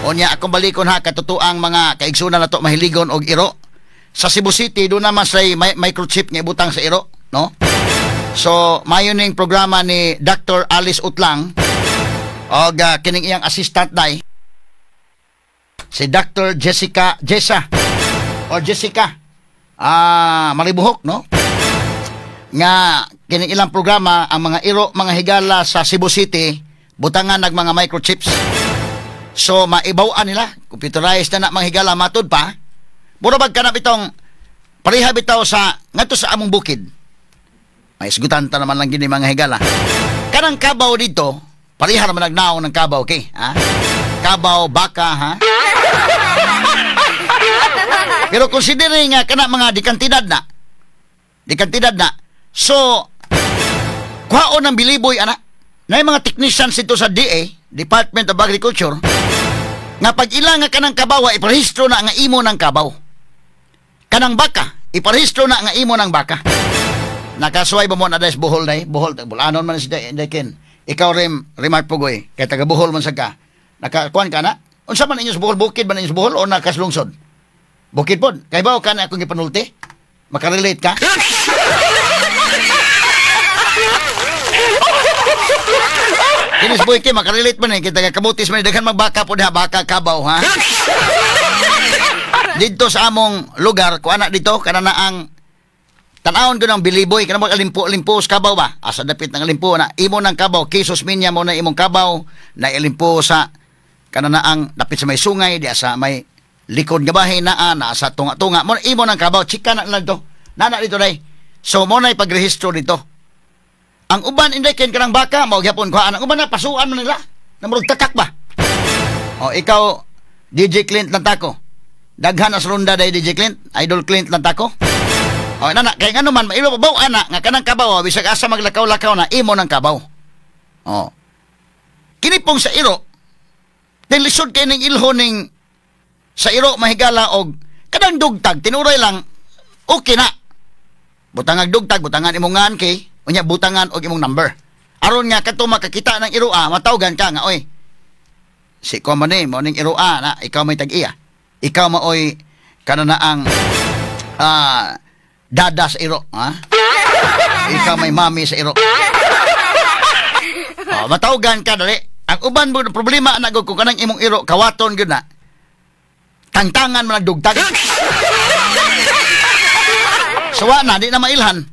Unya akong balikon ha, katotoang mga kaigsunan nato mahiligon og iro. Sa Cebu City do naman say may microchip nga ibutang sa iro, no? So mayo ning programa ni Dr. Alice Utlang og kining iyang assistant day si Dr. Jessica Jessa or Jessica Maribuhok, no? Nga kining ilang programa ang mga iro, mga higala sa Cebu City butangan nag mga microchips. So maibaw-an nila, computerized na na mga higala matud pa. Mura bag kanap itong pareha bitaw sa ngadto sa among bukid. May isgutan ta naman lang gini mga higala. Kanang kabaw dito, pareha naman nagnaong ng kabaw, okay? Ha? Kabaw, baka, ha? Pero considering nga kana mga dikantidad na, so, kuhaon ng biliboy, ana, na yung mga technicians dito sa DA, Department of Agriculture, nga pag ilang nga kanang kabaw, iparehistro na nga imo ng kabaw. Kanang baka, iparehistro na nga imo ng baka. Nakasuway ba mo na dahil Bohol na eh? Bohol, bulanon man si Dekin. Ikaw rin, Remark Pugoy, kay taga Bohol man sa ka. Nakakuan ka na? Unsa man inyo sa Bohol? Bukid man inyo sa Bohol o nakaslungsod? Bukid po. Kay ba ka na akong gipanulti? Makarelate ka? Kinis boy kay makarelate man eh. Kita kamutis man daghan magbaka po diha, baka kabaw ha. Dito sa among lugar, kuan na dito kana ang tan-awon ko ng biliboy, kana mag alimpo-alimpo sa kabaw ba? Asa dapit ng alimpo na imo ng kabaw, kisos minya mo na imong kabaw na alimpo sa kana na ang dapit sa may sungay, diha sa may likod nga bahay naa na sa tunga-tunga mo imo ng kabaw, chika na lang to. Nana dito day. So mo na ipagrehistro dito. Ang uban inday ken kanang baka mao gyapon kuhaan. Ang uban na pasuan man nila. Namurog takak ba? O ikaw DJ Clint Lantako. Daghan as ronda day DJ Clint, Idol Clint Lantako. O nana kay ngano man mailo baw ana nga kanang kabaw bisag asa maglakaw-lakaw na imo ng kabaw. O. Kini pong sa iro. Tinlisod kay ning ilho ning sa iro mahigala og kanang dugtag tinuray lang okay na. Butangag dugtag, butangan imong ngan kay unya butangan og imong number. Aron nga kadto makakita ng iroa, matawgan ka nga oy. Si ko man ni mo ning iroa na ikaw may tag-iya. Ikaw maoy kana na ang dada sa iro, ha? Ikaw may mami sa iro. Oh, matawgan ka dali. Ang uban mo problema na gud kung kanang imong iro kawaton gyud na. Tangtangan man nagdugtag. Sawa na di na mailhan.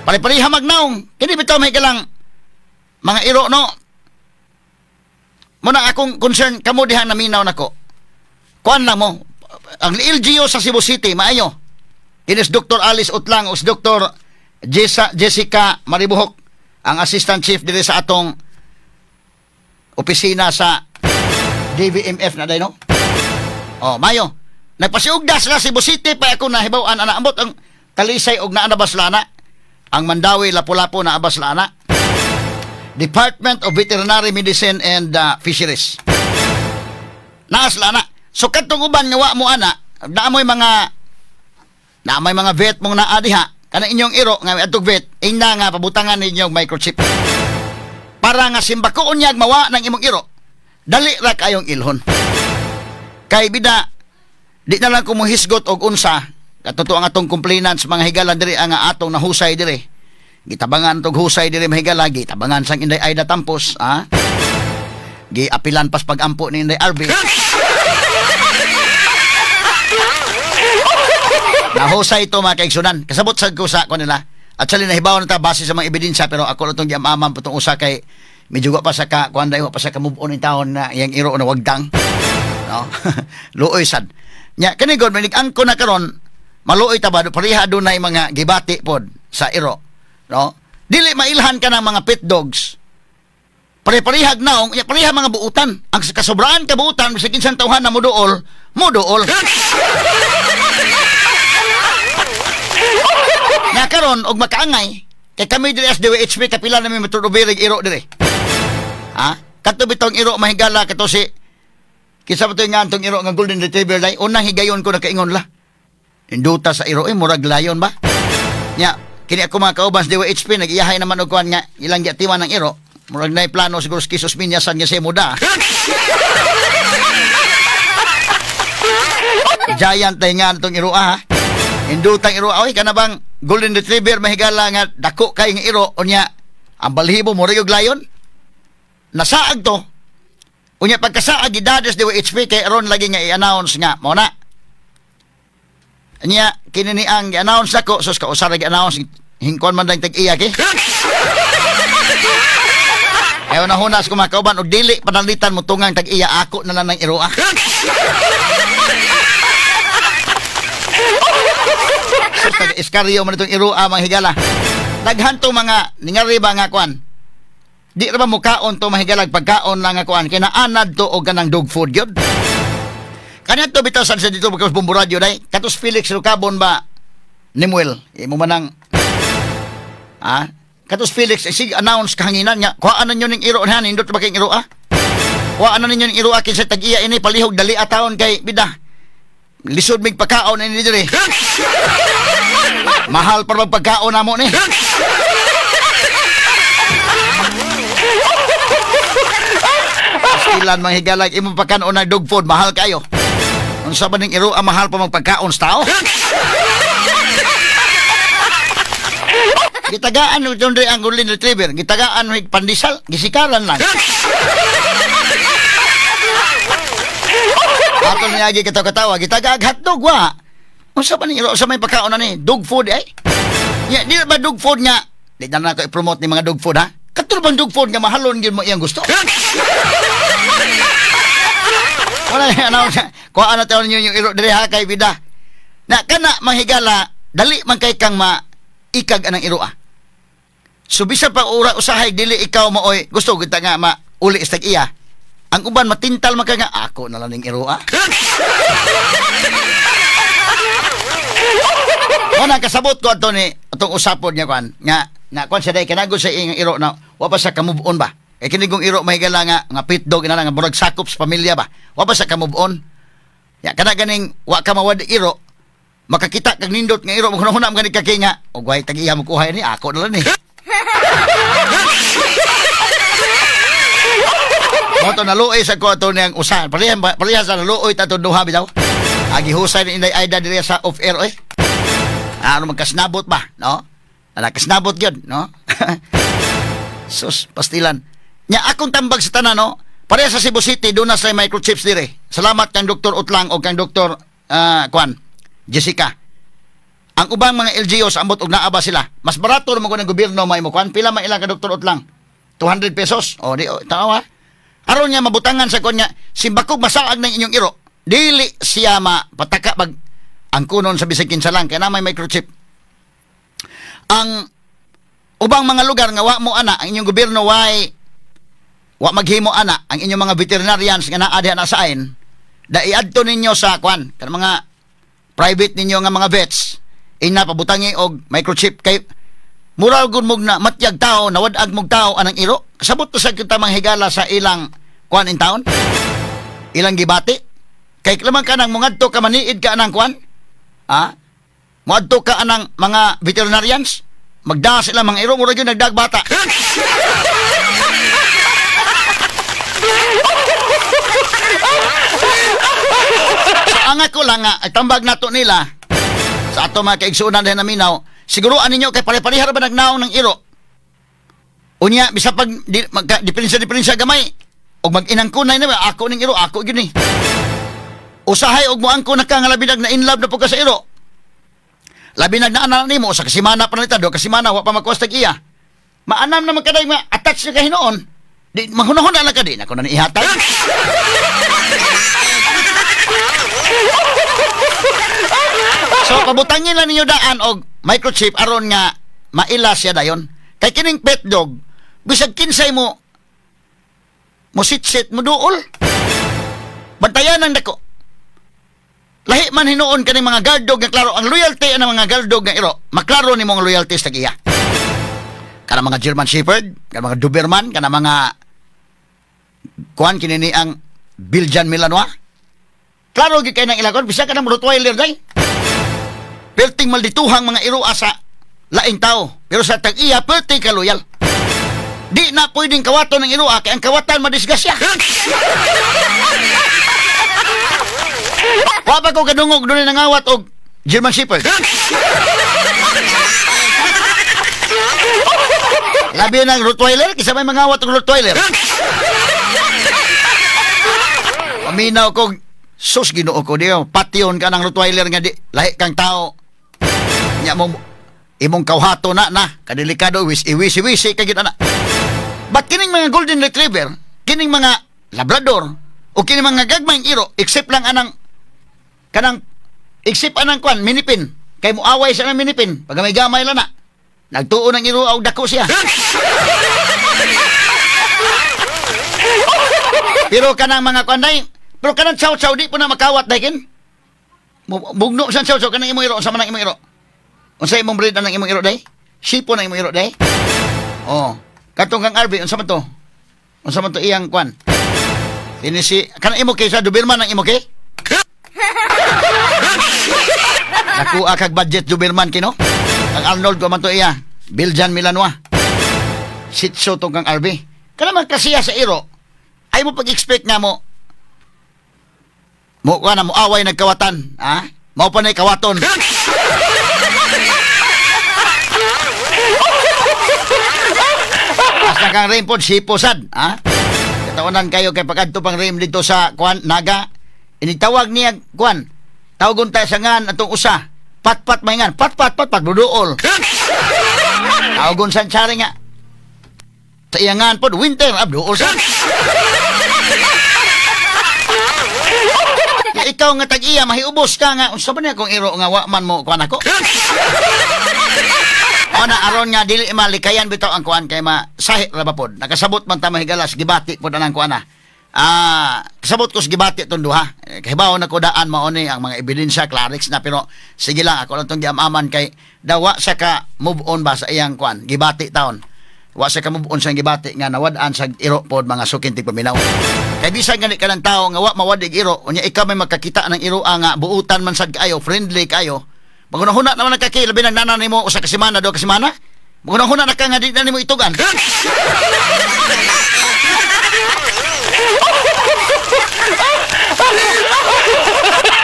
Pare-pareha magnaong. Kini bitaw may kalang mga iro no. Muna akong concern kamo diha naminaw nako. Kuan lang mo ang LGU sa Cebu City maayo. Kinis Dr. Alice Utlang o si Dr. Jessica Maribuhok ang assistant chief diri sa atong opisina sa DVMF na day no. Oh, mayo. Nagpasiugda sila Cebu City pa ako nahibaw-an ana ambot ang Talisay og naa na ba sila na? Ang Mandawi, Lapu-Lapu na abas sila na. Department of Veterinary Medicine and Fisheries. Naa sila na. So kadtong uban nga wa mo ana, naa moy mga vet mong naa diha, kanang inyong iro nga adtog vet, ingna nga pabutangan ninyo microchip. Para nga simbakoon niya mawa ng imong iro, dali ra kayong ilhon. Kay bida di na lang kumuhisgot og unsa. Katotoo ang atong complainants mga higala diri ang atong nahusay diri. Gitabangan tog husay diri mga higala, gitabangan sang Inday Aida Tampos, ha? Giapilan pas pagampo ni Inday RB. Nahusay ito mga kaigsunan. Kasabot sad ko sa kanila. At sali nahibaw na ta base sa mga ebidensya pero ako na itong giamamam patong usa kay medyo wa pa sa ka kuan dai wa pa sa ka move on in taon na iyang iro na wagdang. No? Luoy sad. Nya kani god manig angko na karon maluoy ta ba pareha dunay mga gibati pod sa iro, no? Dili mailhan ka ng mga pet dogs. Pare-parehag naong, pareha mga buutan. Ang kasobraan ka buutan bisag kinsang tawhan na moduol, moduol. Nga karon og makaangay kay kami diri SDWHP kapila nami matulubirig iro diri. Ha? Kadto bitong iro mahigala kato si kinsa ba to nga antong iro nga golden retriever dai unang higayon ko nakaingon la. Induta sa iro eh, murag layon ba? Nya, kini ako mga kauban sa DWHP, nag-iyahay naman og kuan nga ilang giatiman ng iro. Murag naay plano siguro sa Kisos Minyasan nga sa muda. Giant tayo nga itong iroa ha. Indutang iroa. Oy, kana bang golden retriever mahigala nga dako kay nga iro unya ang balhibo mo rayog lion. Nasaag to. Unya pagkasaag gidades di HP kay aron lagi nga i-announce nga mo na. Nya kini ni ang i-announce nako sus ka usara gi-announce hingkon man dang tag-iya ki. Ayaw na hunas ko mga kauban og dili panalitan mo tungang tag-iya ako na lang ng iroa. Sus tag iskaryo man itong iroa mga higala. Daghan to mga ningari ba nga kuan. Di ra ba mukaon to mahigalag pagkaon lang nga kuan kay naanad to og kanang dog food gyud. Kanya to bitaw sa dito because Bombo Radio day katos Felix Lucabon ba Nimuel imo manang ah katos Felix sig announce kahanginan nga kuhaan ninyo ning iro han nindot ba kay iro ah. Kuhaan ninyo ning iro kinsa tag-iya ini palihog dali a taon kay bida. Lisod mig pagkaon ini diri. Mahal pa pagkaon namo ni. Ilan mga higalag imong pagkaon na dog food mahal kayo. Unsa ba ning iro ang mahal pa magpagkaon sa tao? Gitagaan itong ang golden retriever, gitagaan mig pandesal, gisikaran lang. Ato niya katawa-katawa, gitagaag hotdog wa. Unsa ba ning iro sa may pagkaon na ni dog food ay? Ya, di ba dog food nga? Di na nako i-promote ni mga dog food ha. Kato bang dog food nga mahalon gyud mo iyang gusto? Wala na announce. Kuhaan na tayo ninyo yung iro diri ha kay bida. Na kana manghigala dali man kay kang maikag anang iro ah. So bisan pa ura usahay dili ikaw maoy gusto kita nga mauli sa iya. Ang uban matintal man ka nga ako na lang ning iro ah. Wala kasabot ko ato ni atong usapod niya kuan nga na kuan siya day kanago sa iyang iro na wa pa siya ka-move on ba. Eh kini kong iro mahigala nga nga pit dog ina nga murag sakop sa pamilya ba. Wa pa siya ka-move on. Ya kana ganing wa ka mawad iro makakita kag nindot nga iro maghunahuna man gani ka kay nga og way tag-iya mo kuhay ni ako na lang ni. Mo to naluoy sa ko ato niyang usa. Pareha sa naluoy ta duha bitaw. Agi husay ni Inday Aida diri sa off air oy. Ano magkasnabot ba, no? Nakasnabot gyud, no? Sus, pastilan. Nya akong tambag sa tanan, no? Pareha sa Cebu City, doon na sa microchips dire. Salamat kang Dr. Utlang o kang Dr. Kwan, Jessica. Ang ubang mga LGOs ambot og naa ba sila. Mas barato naman ko ng gobyerno may mo kwan. Pila man ilang ka Dr. Utlang? 200 pesos. O di, tao ha. Aron niya mabutangan sa kanya, simbakog masaag ng inyong iro. Dili siya mapataka bag ang kunon sa bisag kinsa lang kay na may microchip. Ang ubang mga lugar nga wa mo ana ang inyong gobyerno way wa maghimo ana ang inyong mga veterinarians nga naa diha na sa ain da iadto ninyo sa kwan kan mga private ninyo nga mga vets ina pabutangi og microchip kay mura gud mog na matyag tao nawad-ag mog tao anang iro kasabot to sa kita manghigala sa ilang kwan in town ilang gibati kay lamang kanang mongadto ka maniid ka anang kwan ah moadto ka anang mga veterinarians magda sila mga iro mura gyud nagdag bata. So ang ako lang nga tambag nato nila sa ato mga kaigsuonan diha naminaw siguruan ninyo kay pare-pareha ra ba nagnaong ng iro unya bisa pag di, diferensya gamay og mag-inangkunay na ako ning iro ako gyud ni usahay og moangko na ka nga labi nag na in love na pud ka sa iro. Labi nag naana nimo sa kasimana pa nita do kasimana wa pa magkuwas tag iya. Maanam naman kaday ma attach na ka hinuon. Di manghunahuna lang ka di nako na ni ihatag. So pabutangin lang ninyo daan og microchip aron nga maila siya dayon. Kay kining pet dog bisag kinsay mo mo sit-sit mo duol. Bantayan ang dako. Lahi man hinuon kaning mga guard dog nga klaro ang loyalty ang mga guard dog nga iro. Maklaro nimo ang loyalty sa iya. Kana mga German Shepherd, kana mga Doberman, kana mga kuan kini ni ang Belgian Malinois. Klaro gyud kay nang ilakon bisan kanang Rottweiler day. Perting maldituhang mga iro asa laing tao, pero sa tag-iya perting ka loyal. Di na pwedeng kawaton ng iro kay ang kawatan madisgrasya. Wa pa ko kadungog dunay nangawat og German Shepherd. Labi ng Rottweiler, kisa may mangawat og Rottweiler. Paminaw ko, sus Ginoo ko diyo, patyon ka ng Rottweiler nga di lahi kang tao. Nya mo imong kawhato na na, kadelikado wis iwisi-wisi kay gid ana. But kining mga golden retriever, kining mga Labrador, o kining mga gagmayng iro, except lang anang kanang except anang kwan minipin, kay muaway sa nang minipin pag may gamay lang na. Nagtuo ng iro og dako siya. Pero kanang mga kwan day, pero kanang chow-chow di po na makawat day kin. Bugno sa chow-chow kanang imong iro, unsa man ang imong iro? Unsa imong breed anang imong iro day? Sipo na imong iro day? Oh, katong kang RB unsa man to? Unsa man to iyang kwan? Ini si kanang imo kay sa Doberman ang imo kay? Nakuha kag budget Doberman kino? Ang Arnold ko man to iya, Belgian Milanois. Sitso tong kang RB. Kana man kasiya sa iro, ay mo pag-expect nga mo mo kuan mo away nagkawatan, ha? Mao pa nay kawaton. Hasta kang rim pod sipo sad, ha? Katawanan kayo kay pag-adto pang rim dito sa kuan Naga. Initawag niya kuan. Tawagon tayo sa ngan atong usa. Patpat may ngan, patpat patpat buduol. Tawagon sa tsari nga. Sa iyangan pod winter abduol sa. Ya, ikaw nga tag-iya mahiubos ka nga unsa ba niya kung iro nga wa man mo kuan ako. O na aron nga dili malikayan bitaw ang kuan kay ma sahi ra ba pod. Nakasabot man ta mahigalas gibati pod anang kuan na. Kasabot ko sa gibati tong duha. Kahibaw na ko daan mao ni ang mga ebidensya clarix na, pero sige lang ako lang tong giamaman kay dawa sa ka move on ba sa iyang kuan gibati taon. Wa sa ka move on sa gibati nga nawad-an sa iro pod mga sukin tigpaminaw. Kay bisan gani ka ng tao nga wa mawadig iro, unya ikaw may makakita ng iro nga buutan man sad kaayo, friendly kaayo. Magunahuna naman nagkaki, labi nang nana nimo usa ka semana, duha ka semana. Magunahuna na ka nga di na nimo itugan.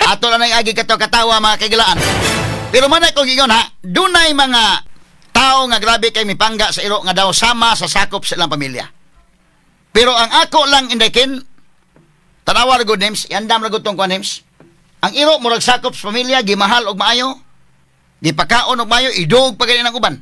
Ato lang ay agi kato katawa mga kaigilaan. Pero manay ko gigon ha, dunay mga tao nga grabe kay mipangga sa iro nga daw sama sa sakop sa ilang pamilya. Pero ang ako lang indekin, tanawa ra good names, iandam ra good tong kuan names. Ang iro murag sakop sa pamilya, gimahal og maayo, gipakaon og maayo, idog pa gani ng uban.